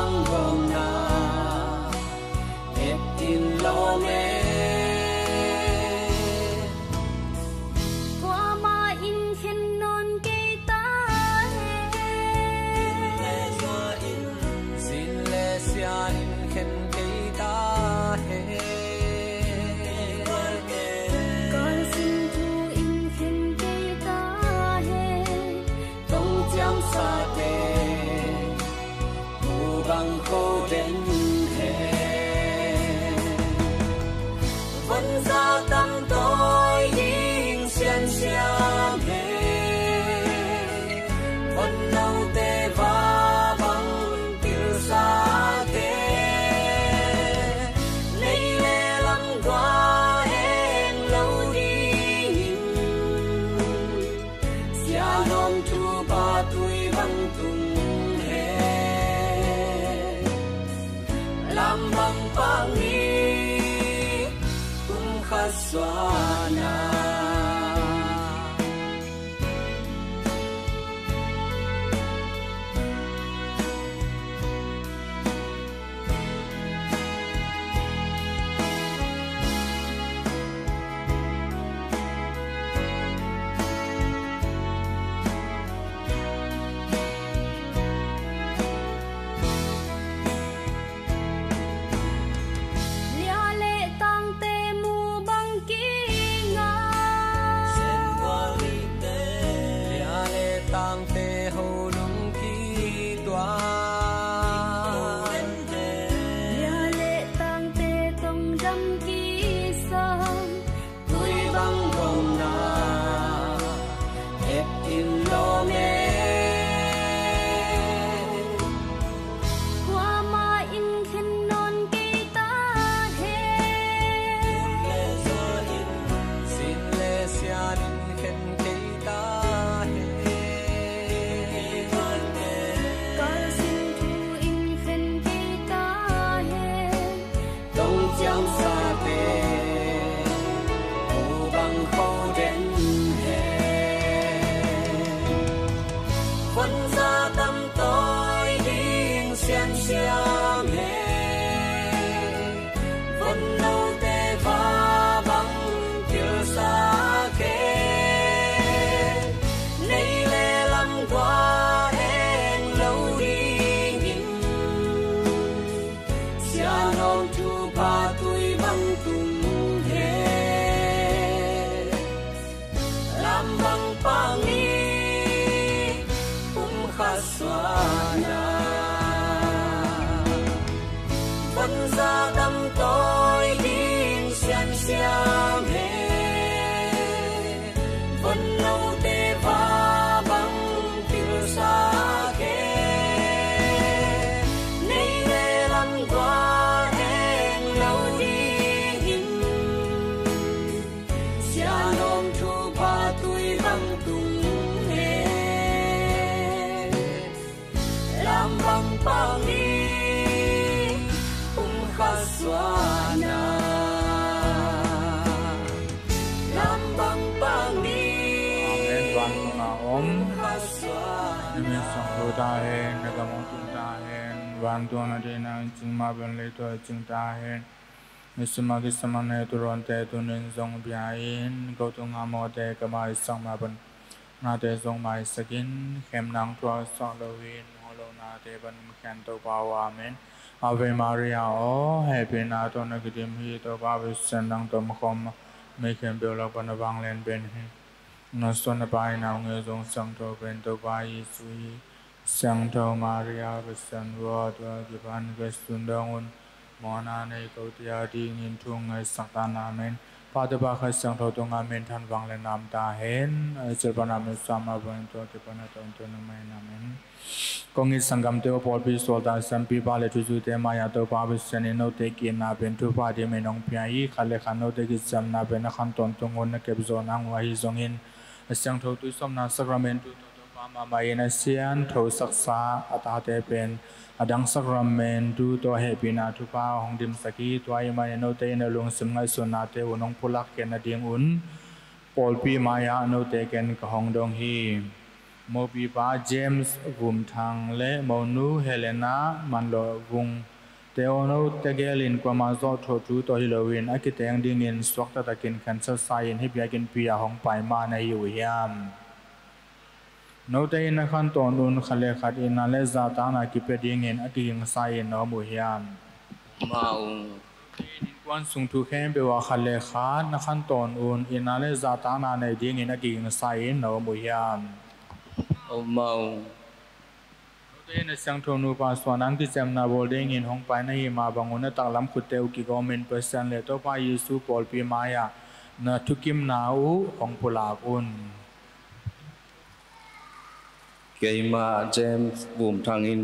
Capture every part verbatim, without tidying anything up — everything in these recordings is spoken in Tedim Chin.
Hong na et in lawm e. Kuamah in khen nawn kei ta hen. Sin le sia in khen kei ta hen. Kal sin thu in khen kei ta hen. Tong ciamsate hu bang kho den hen. Von za tam tawi ding siansiam hen. Von note va bang pilsa te. Lei le lam gua eng lo dingin. Sia lawm thupha tui bang tung hen. Lam bang pang ni kum khat suahna. Lia le tangte mu bang kinga. Lia le tangte ho nung kituak. Lia le tangte tong dam kisam. Tui bang hong na et in lawm e. Kuamah in khen nawn kei ta hen. Sin le sia in khen kei ta hen. Kal sin thu in khen kei ta hen. Tong ciamsate hu bang kho den hen. Von za tam tawi ding siansiam hen. Von note va bang pilsa hen. Lei le lam gua eng lo dingin. Sia lawm thupha tui bang tung hen. Lam bang pang ni kum khat suahna. Von za tam tawi ding siansiam hen. Von note va bang pilsa hen. Lei le lam gua eng lo dingin. Sia lawm thupha tui bang tung hen. Lam bang pang ni kum khat suahna. Lam bang pang ni. Amen. Vantung a om. Kum khat suahna. Na min siangtho ta hen, na gam hong tung ta hen. Vantung a na deihna hong cing mah bangin leitung ah cing ta hen. Misumak kisam a na tuuruante tuni-in zong bia in, ko tung a mawhte ka maisak mah bangin nate zong maisak in, khemna hong thuaksak loin, hong lohna te pan hong khian Topa aw. Amen. Ave Maria aw, hehpihna tawh na kidim hi, Topa Pasian nang tawh om khawm a, mi khempeuh lak pan na vanglian pen hi. Na suan na paai na ung zong siangtho pen Topa Jesu hi. Siangtho Maria Pasian vua, tua kipan ka sun dong un, mawhna nei kote a dingin thu hong ngetsak ta in. Amen. Pa, Topa, Kha Siangtho tungah minthan vanglian na om ta hen. A silpana min suah mah bangin tua kipan a tawntung na om in. Amen. Kong it sanggamte uh, pawlpi sawltak siampipa le thuzute mai-ah Topa Pasian in note ki-itna pen thupha dimin hong pia hi. Khat le khat note kiciamna pen a khan tawntung un na kepzawhna hang uh ahi zongin, a siangtho tuisawpna sakramentu tawh Topa mahmah in a sianthosaksa a tate pen a dang sakramentu tawh hehpihna thupha hong dimsak hi. Tua ahih manin note in a lungsim ngaihsutnate uh nong pulak khe nadingun pawlpi mai-ah note ken ka hong dong hi. Mopipa James Vum Thang le monu Helena Manlawh Vung te aw, note gelin kuamah zawh thawhthu tawh hi loin a kiteng dingin suakta takin khensatsa-in hih biakinnpi ah hong pai mah na hi uh hiam? Note in na khantawn un khat le khat itna le zahtakna kipia dingin a kigingsa-in na om uh hiam? Mah ung. Note in innkuan sung thu khempeuh ah khat le khat na khantawn un itna le zahtakna nei dingin a kigingsa-in na om uh hiam? Om mah ung. Note in na siangtho nupa suahna hong kiciamna bawl dingin hong pai na hih mah bang un na taklam khutte uh kigawmin Pasian le Topa Jesu pawlpi mai-ah na thukimna uh hong pulak un. Keimah James Vum Thang in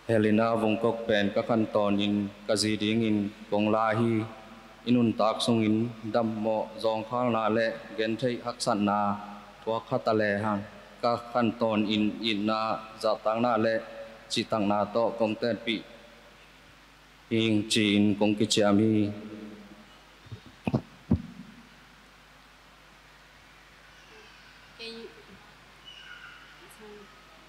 Helena Vung Kok pen ka khantawn in ka zi dingin kong la hi. I nuntak sungin dammawh zawngkhalna le gentheih haksatna thuak kha ta lehang, ka khantawn in itna, zahtakna le cihtakna tawh kong tenpih hing ci-in kong kiciam hi. Kei,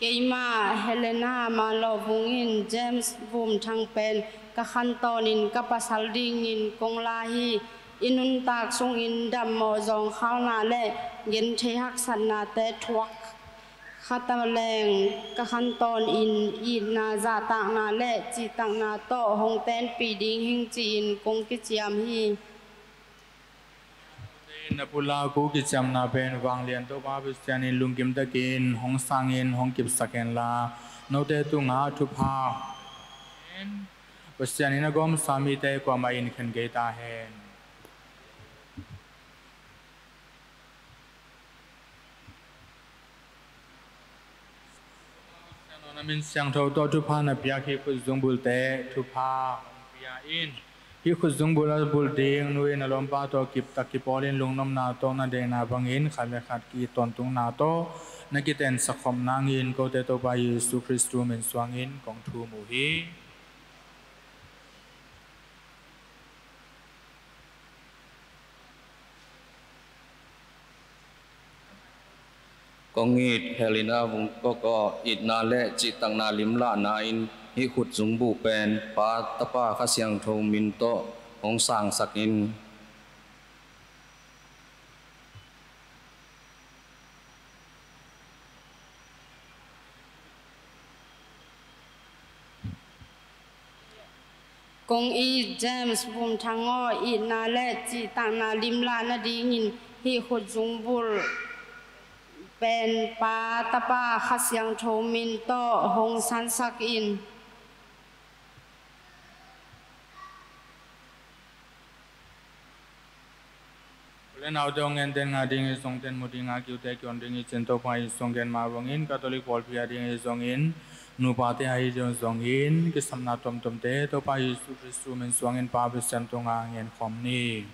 keimah Helena Manlawh Vung in James Vum Thang pen ka khantawn in ka pasal dingin kong la hi. I nuntak sungin dammawh zawngkhalna le genthei haksatnate thuak kha ta leng, ka khantawn in itna, zahtakna le cihtakna tawh hong tenpih ding hing ci-in kong kiciam hi. Na pulak uh kiciamna pen vanglian Topa Pasian in lungkim takin hong sangin hong kipsak henla, note tungah thupha Pasian in a gawmsa mite kuamah in khen kei ta hen. Na min siangtho tawh thupha na piak hih khutzungbulhte thupha hong pia in. Hih khutzungbulh a bulh ding nu in a lawmpa tawh kiptak kipawlin lungnopna tawh na deihna bangin khat le khat ki-it tawntungna tawh na kitensak khop nangin kote Topa Jesu Khristu min suangin kong thum uh hi. Kong it Helena Vung Kok aw, itna le cihtakna limlahna in hih khutzungbulh pen Pa, Tapa, Kha Siangtho min tawh hong sangsak in. Kong it James Vum Thang aw, itna le cihtakna limlah nadingin hih khutzungbulh pen Pa, Tapa, Kha Siangtho min tawh hong sansak in. U le naute, hong enten ngah ding hi zongten, mu ding a kiute kion ding hi cin Topa Jesu hong gen mah bangin Catholic pawlpi a ding hi zongin, nupate a hi zongin, kisapna tomtomte Topa Jesu Khristu min suangin Pa Pasian tungah ngen khawm ni.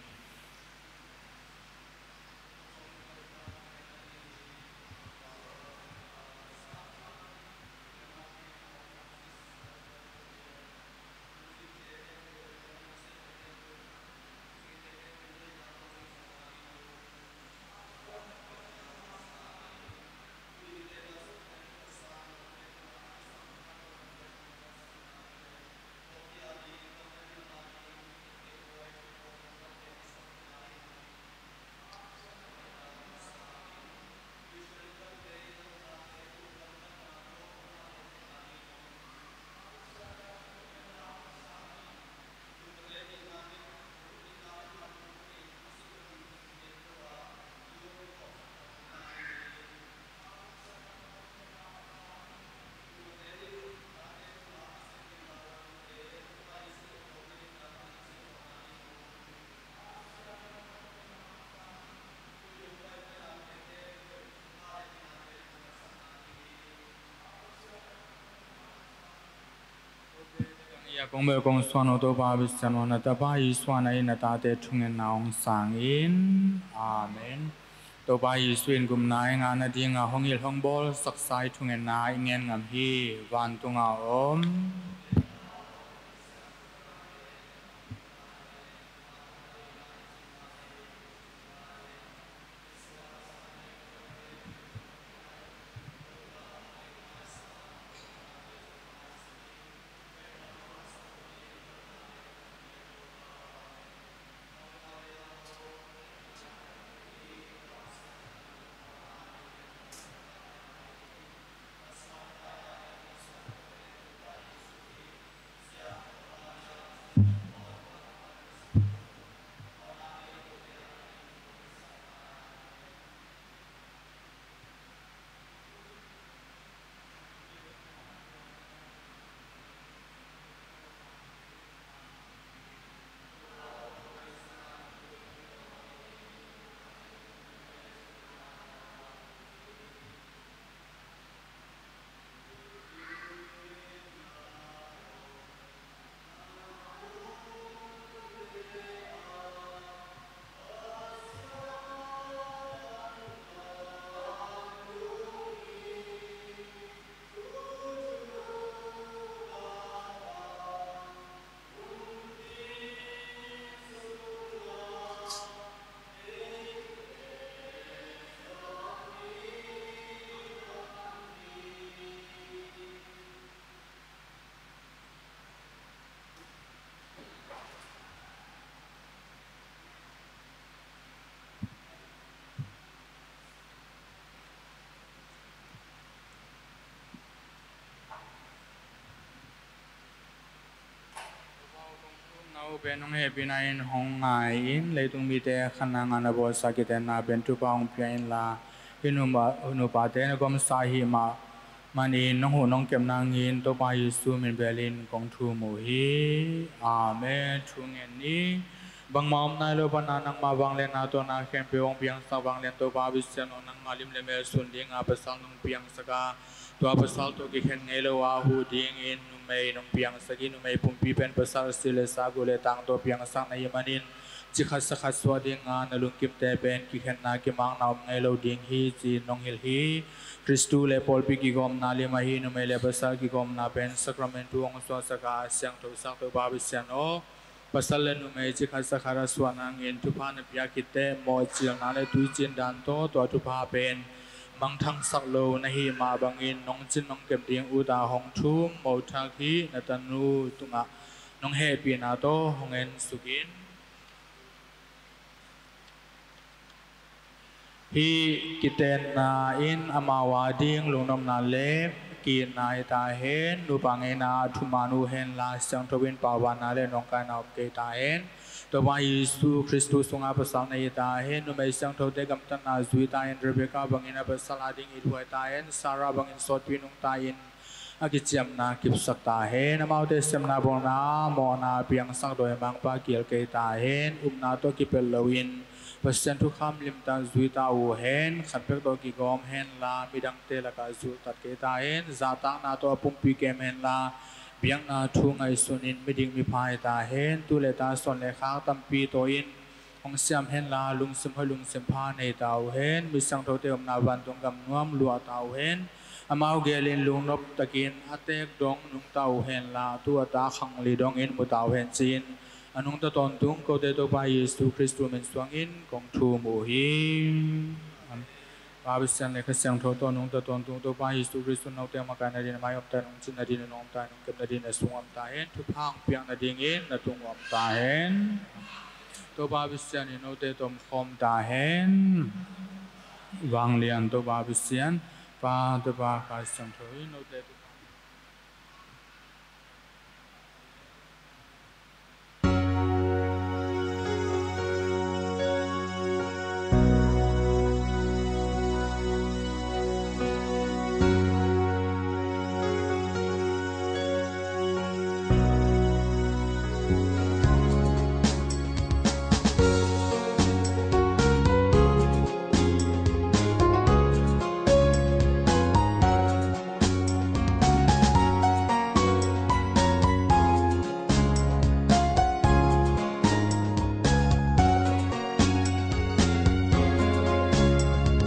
Kong bel kong suan aw, Topa Pasian aw, na Tapa Jesu a na it na tate thungetna hong sang in. Amen. Topa Jesu in gupna i ngah nadingah hong hilh hong bawlsaksa i thungetna i ngen ngam hi. Vantung a om Pen nong hehpihna in hong ngai-in leitung mite khanna ngah na bawlsa kitenna pen thupha hong pia inla, hih nupa, nupate na gawmsa ahih mah manin nong huh nong kepna ngin Topa Jesu min belin kong thum uh hi. Amen. Thu ngen ni. Bangmah om nai lo pana nangmah vangliatna tawh na khempeuh hong piangsak vanglian Topa Pasian aw, nangmah lim le mel sun dinga pasal nong piangsak a, tua pasal tawh kikhen ngei lo a huh dingin numei nong piangsak hi. Numei pumpi pen pasal si le sa, gu le tang tawh piangsak na hih manin, ci khat sa khat suah dinga na lungkimte pen kikhenna kimakna om ngei lo ding hi ci-in nong hilh hi. Khristu le pawlpi kigawmna lim ahi numei le pasal kigawmna pen sakramentu hong suahsak a siangthosak Topa Pasian aw, pasal le numei ci khat sa khat a suah nangin thupha na pia khit teh mawhcilna le tuicin dan tawh tua thupha pen mangthangsak lo na hih mah bangin nong cin nong kep ding ut a hong thum mohthak hih na tanu tungah nong hehpihna tawh hong ensuk in. Hih kitenna in amau ading lungnopna le ki-itna hi ta hen. Nupa ngeina a thuman uh henla, siangtho in paubanna le nawngkaina om kei ta hen. Topa Jesu Khristu sunga pasal na hi ta hen. Numei siangthote gamtatna zui ta hen. Rebekah bangin a pasal ading ithuai ta hen. Sarah bangin sawtpi nungta in a kiciamna kipsak ta hen. Amaute sepna bawlna mawhna piangsak dawimangpa kial kei ta hen. Upna tawh kipelh loin Pasian thukham limtak zui ta uh hen. Khat bek tawh kigawm henla, midangte lakah zulhtat kei ta hen. Zahtakna tawh a pumpi kem henla, biakna thu ngaihsunin midik mipha hi ta hen. Tu le ta sawn le khak tampi tawh in hong siam henla, lungsim hoih lungsim pha nei ta uh hen. Mi siangthote omna vantung gam nuam luah ta uh hen. Amau gelin lungnop takin a teek dong nungta uh henla, tu a ta khangli dongin mu ta uh hen ci-in a nungta tawntung kote Topa Jesu Khristu min suangin kong thum uh hi. Pa Pasian le Kha Siangtho tawh nungta tawntung Topa Jesu Khristu note makaihna din a mai om ta hen, nong cinna din a nong om ta hen, nong kepna din a sung om ta hen, thupha hong piakna dingin na tung om ta hen. Topa Pasian in note tawh om khawm ta hen. Vanglian Topa Pasian, Pa, Topa, Kha Siangtho in note tawh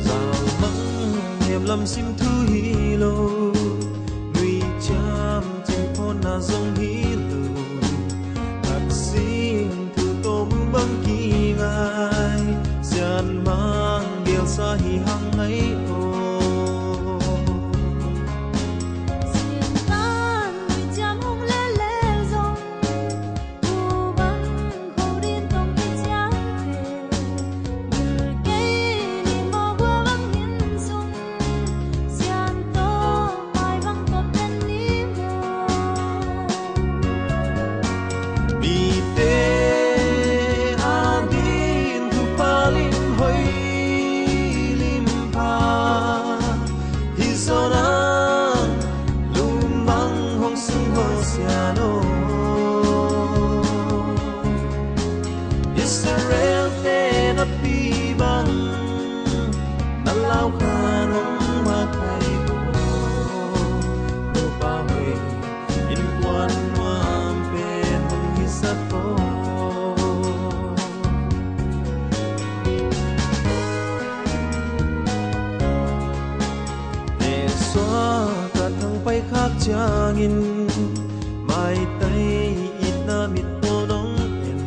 Zalmang hemlam sim thu hi lo, nuiciam cingphawnna zong hi lo, taksim thu tawm bang kingai, sianmang gelsa hi hang ngai aw. Sintan nuiciam hong lele zong, Mite ading thupha lim hoih lim pha hi zaw nang, lungmang hong sung hong sian aw. Israel-te na pi bang na lau kha nong mat thei aw. Nupa hoih innkuan nuam pen hong hisak aw. Nesuak a thangpai khak ciangin maitai itna mit pawl nong en,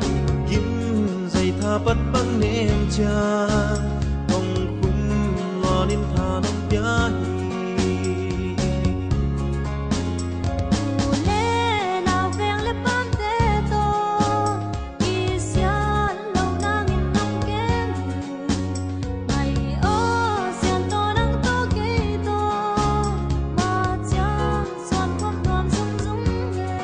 lunggim zaitha pat bang nem ciang, tongkhum luanin tha nong pia hi. U le nau veng le pamte tawh kisiat lo nangin nong kem hi. Mai aw, sian tawh nang tawh kei tawh, ma ciang suan khop nuam zungzung le.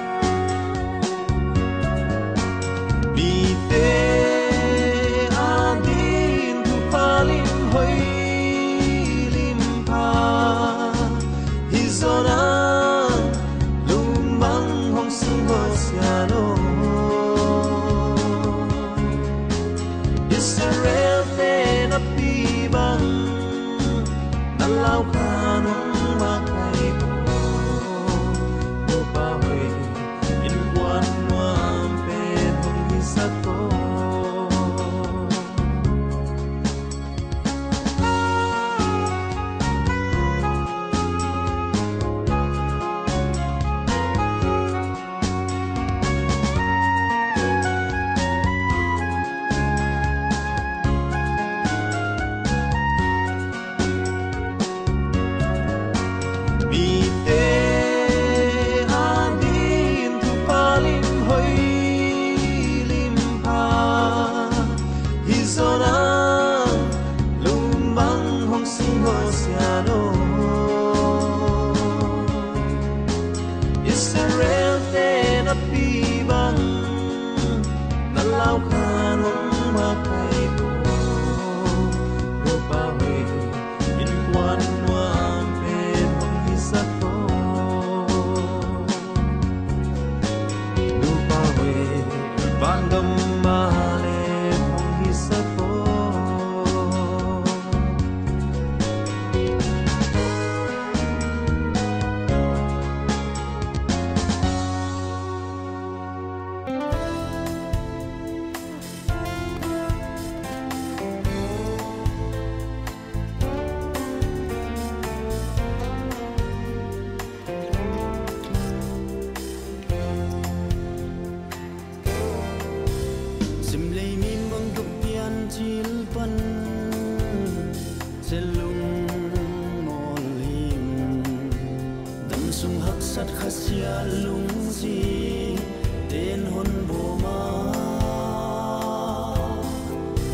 Sung haksat khasiat lungsim ten hon bawm a,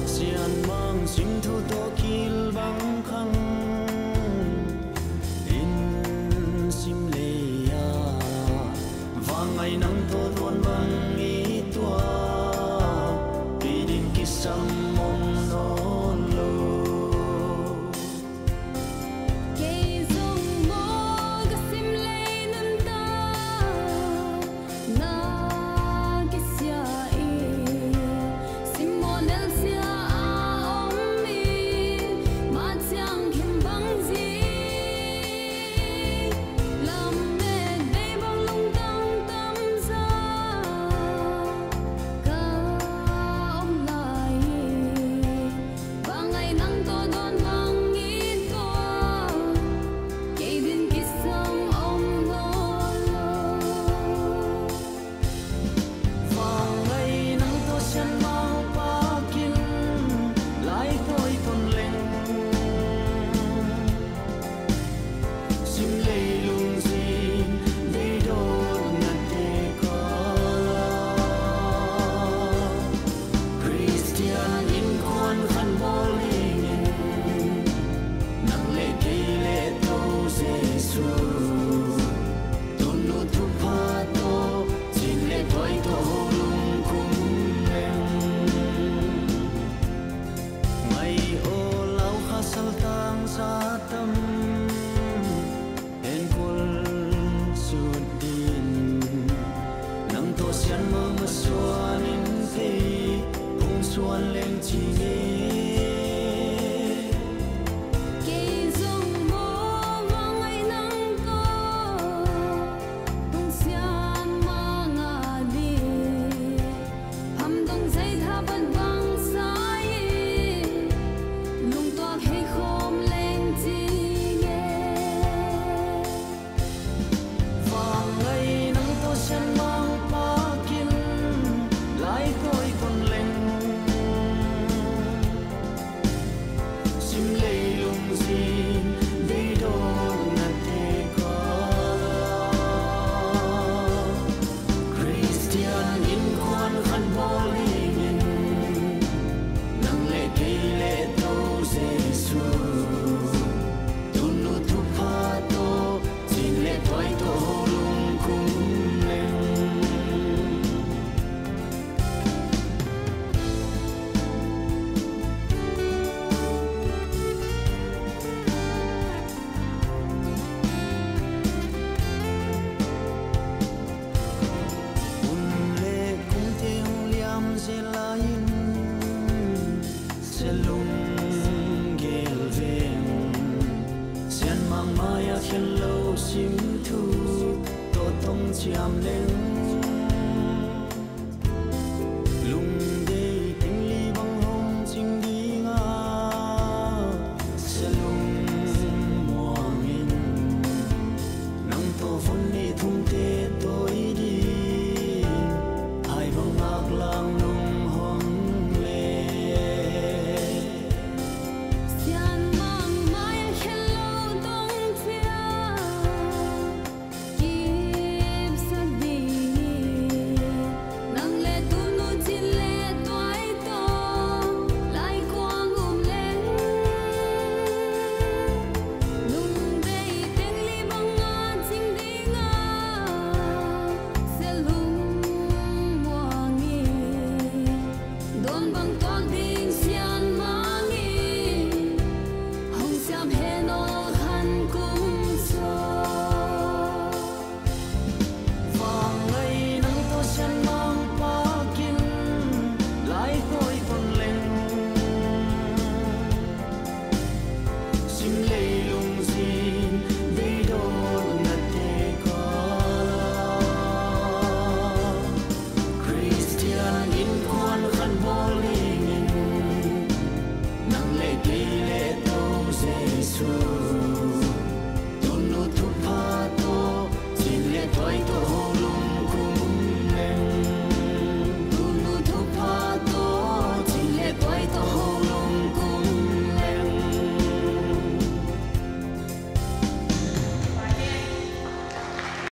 Sianmang simthu tawh kilbang khang in sim lei a, vangngai nang tawh dawn bang i tuak, kei din kisam om nawn lo. Kei zong maw ka sim lei nuntak na kisia in, simmawh nelsia a om in, mah ciang khin bang zing, lamet bei bang lungtang tamza ka om lai hi. Vangngai nang tawh dawn bang i tuak, kei din kisam om nawn lo. Vangngai nang tawh Sianmang pakin lai tawi ton leng, sim lei lungsim deih dawt nate kal a, Khristian innkuan khat bawl dingin, nang le kei le Topa Jesu tun uh thupha tawh, cin le tuai tawh ho lungkhum leng. Ngai aw, lau kha saltang sa tam, enkol sut din, nang tawh Sianmang masuan in thei, phung suan leng ci nge. Kei zong maw vangngai nang tawh, tung Sianmang a ding, hamdong zei thapat bang sa in, lungtuak hei khawm leng ci nge. Vangngai nang tawh Sianmang pakin lai tawi ton leng, sim lei lungsim deih dawt nate kal a, Khristian innkuan khat bawl dingin, nang le kei le Topa Jesu tun uh thupha tawh, cin le tuai tawh ho lungkhum leng. Hun le kumte hong liam zel lai-in, sia lunggel veng, Sianmang mai-ah khen lo simthu tawh tong ciam leng.